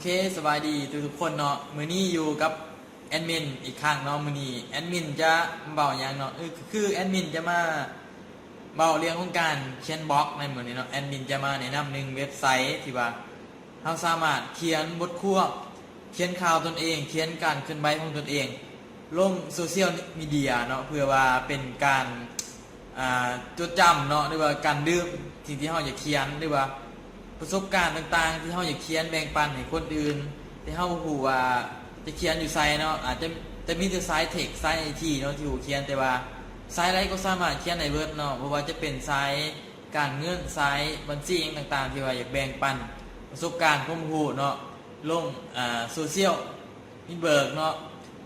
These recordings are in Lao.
ເຄ ສະບາຍດີທຸກໆຄົນເນາະ, ມື້ນີ້ຢູ່ກັບແອດມິນອີກຄັ້ງເນາະ. ມື້ນີ້ແອດມິນຈະເວົ້າຫຍັງເນາະ? ເອີ ຄືແອດມິນຈະມາເວົ້າເລື່ອງຂອງການຂຽນບລັອກໃນມື້ນີ້ເນາະ. ແອດມິນຈະມາແນະນຳໜຶ່ງເວັບໄຊທີ່ວ່າເຮົາສາມາດຂຽນບົດຄວາມ, ຂຽນຂ່າວຕົນເອງ, ຂຽນການເຄື່ອນໄຫວຂອງຕົນເອງ ລົງໂຊຊຽວມີເດຍເນາະ, ເພື່ອວ່າເປັນການ ອ່າ ຈົດຈຳເນາະ ຫຼືວ່າການດື່ມສິ່ງທີ່ເຮົາຢາກຂຽນ ຫຼືວ່າປະສົບການຕ່າງໆທີ່ເຮົາຢາກຂຽນແບ່ງປັນໃຫ້ຄົນອື່ນ ແຕ່ເຮົາບໍ່ຮູ້ວ່າຈະຂຽນຢູ່ໃສເນາະ. ອາດຈະ ຈະມີແຕ່ສາຍເທັກ ສາຍໄອທີເນາະທີ່ຮູ້ຂຽນ, ແຕ່ວ່າສາຍໃດກໍສາມາດຂຽນໄດ້ເບິດເນາະ, ບໍ່ວ່າຈະເປັນສາຍການເງິນ, ສາຍບັນຊີຫຍັງຕ່າງໆ ທີ່ວ່າຢາກແບ່ງປັນປະສົບການຄວາມຮູ້ເນາະ ລົງ ອ່າ ໂຊຊຽວ ມີເບີກເນາະ,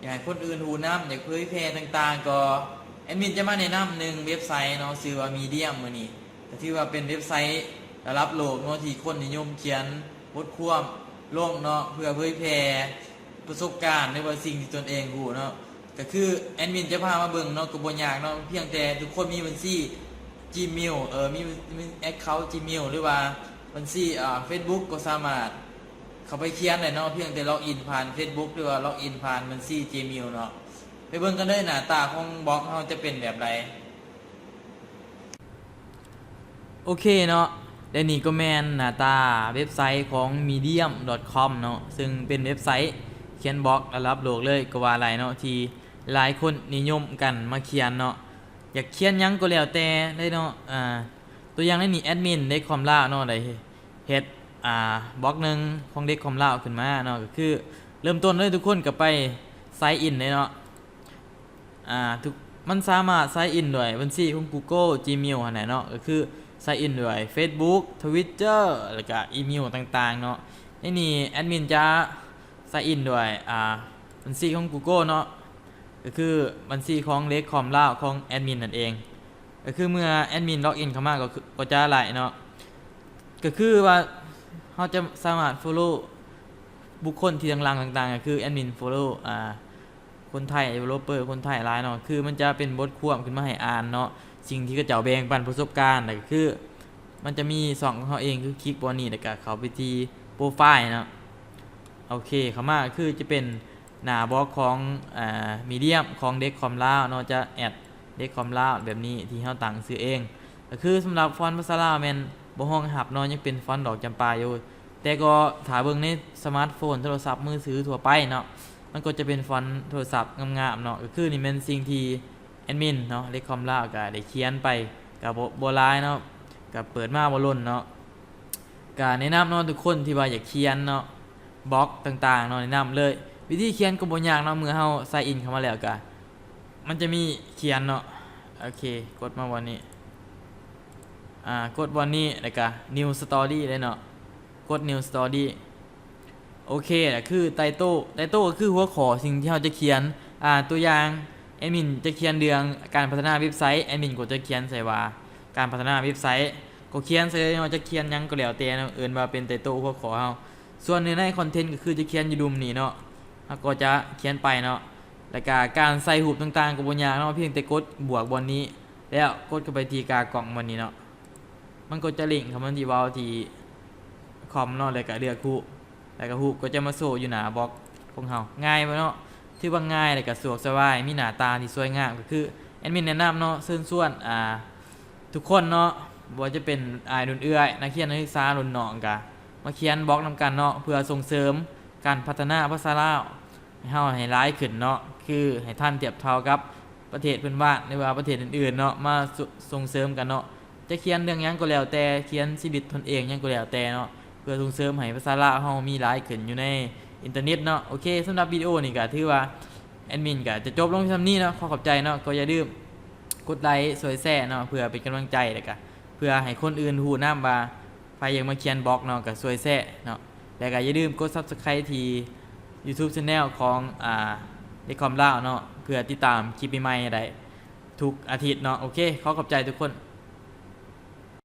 ຢາກໃຫ້ຄົນອື່ນຮູ້ນຳ, ຢາກເຜີຍແຜ່ຕ່າງໆ ກໍແອດມິນຈະມາແນະນຳໜຶ່ງເວັບໄຊເນາະ, ຊື່ວ່າ Medium ມື້ນີ້. ກໍຖືວ່າເປັນເວັບໄຊລະດັບໂລກເນາະ ທີ່ຄົນນິຍົມຂຽນບົດຄວາມລົງເນາະ ເພື່ອເຜີຍແຜ່ປະສົບການ ຫຼືວ່າສິ່ງທີ່ຕົນເອງຮູ້ເນາະ. ກໍຄືແອດມິນຈະພາມາເບິ່ງເນາະ, ກໍບໍ່ຍາກເນາະ, ພຽງແຕ່ທຸກຄົນມີບັນຊີ Gmail ເອີ ມີ ມີ account Gmail ຫຼືວ່າບັນຊີ ອ່າ Facebook ກໍສາມາດ ເຂົ້າໄປຂຽນໄດ້ເນາະ, ພຽງແຕ່ລັອກອິນຜ່ານ Facebook ຫຼືວ່າລັອກອິນຜ່ານບັນຊີ Gmail ເນາະ. ໄປເບິ່ງກັນເລີຍ ໜ້າຕາຂອງບລັອກເຮົາຈະເປັນແບບໃດ. ໂອເຄເນາະ, ແລະນີ້ກໍແມ່ນໜ້າຕາເວັບໄຊຂອງ medium.com ເນາະ, ເຊິ່ງເປັນເວັບໄຊຂຽນບລັອກລະດັບໂລກເລີຍກໍວ່າໄດ້ເນາະ, ທີ່ຫຼາຍຄົນນິຍົມກັນມາຂຽນເນາະ. ຢາກຂຽນຫຍັງກໍແລ້ວແຕ່ໄດ້ເນາະ, ອ່າ ຕົວຢ່າງໃນນີ້ ແອດມິນເດັກຄອມລາວເນາະ ໄດ້ເຮັດ ອ່າ ບລັອກໜຶ່ງຂອງເດັກຄອມລາວຂຶ້ນມາເນາະ, ກໍຄືເລີ່ມຕົ້ນເລີຍ ທຸກຄົນກໍໄປ sign in ເລີຍເນາະ. ອ່າ ທຸກ ມັນສາມາດ sign in ດ້ວຍບັນຊີຂອງ Google Gmail ຫັ້ນແຫຼະເນາະ, ກໍຄື sign in ດ້ວຍ Facebook Twitter ແລ້ວກະອີເມວຕ່າງໆເນາະ. ໃນນີ້ແອດມິນຈະ sign in ດ້ວຍ ອ່າ ບັນຊີຂອງ Google ເນາະ, ກໍຄືບັນຊີຂອງເດັກຄອມລາວຂອງແອດມິນນັ້ນເອງ. ກໍຄືເມື່ອແອດມິນລັອກອິນເຂົ້າມາກໍຄື ກໍຈະໄດ້ເນາະ, ກໍຄືວ່າເຮົາຈະສາມາດ follow ບຸກຄົນທີ່ດັງໆຕ່າງໆ, ກໍຄືແອດມິນ follow ອ່າ ຄົນໄທ developer ຄົນໄທຫຼາຍເນາະ, ຄືມັນຈະເປັນບົດຄວາມຂຶ້ນມາໃຫ້ອ່ານເນາະ, ສິ່ງທີ່ເຂົາເຈົ້າແບ່ງປັນປະສົບການ, ແລ້ວກໍຄືມັນຈະມີຊ່ອງຂອງເຮົາເອງ, ຄືຄລິກບ່ອນນີ້ ແລ້ວກໍເຂົ້າໄປທີ່ໂປຣໄຟລ໌ເນາະ. ໂອເຄ ເຂົ້າມາກໍຄືຈະເປັນ ໜ້າບລັອກຂອງ ເອີ Medium ຂອງເດັກຄອມລາວເນາະ, ຈະແອັດເດັກຄອມລາວແບບນີ້ ທີ່ເຮົາຕັ້ງຊື່ເອງ. ກໍຄືສຳລັບຟອນພາສາລາວແມ່ນບໍ່ຮອງຮັບເນາະ, ຍັງເປັນຟອນດອກຈຳປາຢູ່, ແຕ່ກໍຖ້າເບິ່ງໃນສະມາດໂຟນ ໂທລະສັບມືຖືທົ່ວໄປເນາະ, ມັນກໍຈະເປັນຟອນໂທລະສັບງາມໆເນາະ. ກໍຄືນີ້ແມ່ນສິ່ງທີ່ແອດມິນເນາະ ເດັກຄອມລາວ ກໍໄດ້ຂຽນໄປ, ກໍບໍ່ ບໍ່ຫຼາຍເນາະ, ກໍເປີດມາບໍ່ດົນເນາະ. ກະແນະນຳເນາະ ທຸກຄົນທີ່ວ່າຢາກຂຽນເນາະ ບລັອກຕ່າງໆເນາະ ແນະນຳເລີຍ. ວິທີຂຽນກໍບໍ່ຍາກເນາະ, ເມື່ອເຮົາ sign in ເຂົ້າມາແລ້ວກະ ມັນຈະມີຂຽນເນາະ. ໂອເຄ ກົດມາບ່ອນນີ້ ອ່າ ກົດບ່ອນນີ້ ແລ້ວກະ new story ເລີຍເນາະ, ກົດ new story. ໂອເຄ ກໍຄື title title ກໍຄືຫົວຂໍ້ ສິ່ງທີ່ເຮົາຈະຂຽນ. ອ່າ ຕົວຢ່າງ ແອດມິນຈະຂຽນເລື່ອງການພັດທະນາເວັບໄຊ, ແອດມິນກໍຈະຂຽນໃສ່ວ່າ ການພັດທະນາເວັບໄຊ, ກໍຂຽນໃສ່ເລີຍເນາະ, ຈະຂຽນຫຍັງກໍແລ້ວແຕ່ເນາະ, ເອີ້ນວ່າເປັນ title ຫົວຂໍ້ເຮົາ. ສ່ວນເນື້ອໃນຄອນເທັນກໍຄືຈະຂຽນຢູ່ລຸ່ມນີ້ເນາະ, ເຮົາກໍຈະຂຽນໄປເນາະ. ແລ້ວກະການໃສ່ຮູບຕ່າງໆກໍບໍ່ຍາກເນາະ, ພຽງແຕ່ກົດບວກບ່ອນນີ້ ແລ້ວກົດເຂົ້າໄປທີ່ກາກ້ອງບ່ອນນີ້ເນາະ. ມັນກໍຈະລິ້ງເຂົ້າມາທີ່ເວົ້າທີ່ຄອມເນາະ, ແລ້ວກະເລືອກຮູບ, ແລ້ວກະຮູບກໍຈະມາໂຊຢູ່ໜ້າບລັອກຂອງເຮົາ. ງ່າຍບໍ່ເນາະ? ຖືວ່າງ່າຍ ແລ້ວກະສະດວກສະບາຍ, ມີໜ້າຕາທີ່ສວຍງາມ. ກໍຄືແອດມິນແນະນຳເນາະ, ເຊີນຊວນ ອ່າ ທຸກຄົນເນາະ, ບໍ່ວ່າຈະເປັນອ້າຍລຸ້ນເອື້ອຍ, ນັກຮຽນນັກສຶກສາລຸ້ນນ້ອງ, ກະມາຂຽນບລັອກນຳກັນເນາະ, ເພື່ອສົ່ງເສີມການພັດທະນາພາສາລາວ ໃຫ້ເຮົາໃຫ້ຫຼາຍຂຶ້ນເນາະ, ຄືໃຫ້ທັນທຽບເທົ່າກັບປະເທດເພື່ອນບ້ານ ຫຼືວ່າປະເທດອື່ນໆເນາະ, ມາ ສ- ສົ່ງເສີມກັນເນາະ. ຈະຂຽນເລື່ອງຫຍັງກໍແລ້ວແຕ່, ຂຽນຊີວິດຕົນເອງຫຍັງກໍແລ້ວແຕ່ເນາະ, ເພື່ອສົ່ງເສີມໃຫ້ພາສາລາວເຮົາມີຫຼາຍຂຶ້ນຢູ່ໃນອິນເຕີເນັດເນາະ. ໂອເຄ ສຳລັບວິດີໂອນີ້ກໍຖືວ່າແອດມິນກໍຈະຈົບລົງສ່ຳນີ້ເນາະ. ຂໍຂອບໃຈເນາະ, ກໍຢ່າລືມກົດໄລ ຊ່ວຍແຊເນາະ, ເພື່ອເປັນກຳລັງໃຈ ແລ້ວກໍເພື່ອໃຫ້ຄົນອື່ນຮູ້ນຳວ່າ ໃຜຢາກມາຂຽນບລັອກເນາະ ກໍຊ່ວຍແຊເນາະ, ແລ້ວກໍຢ່າລືມກົດ Subscribe ທີ່ YouTube Channel ຂອງ ອ່າ ເດັກຄອມລາວເນາະ, ເພື່ອຕິດຕາມຄລິບໃໝ່ໆໄດ້ທຸກອາທິດເນາະ. ໂອເຄ ຂໍຂອບໃຈທຸກຄົນ.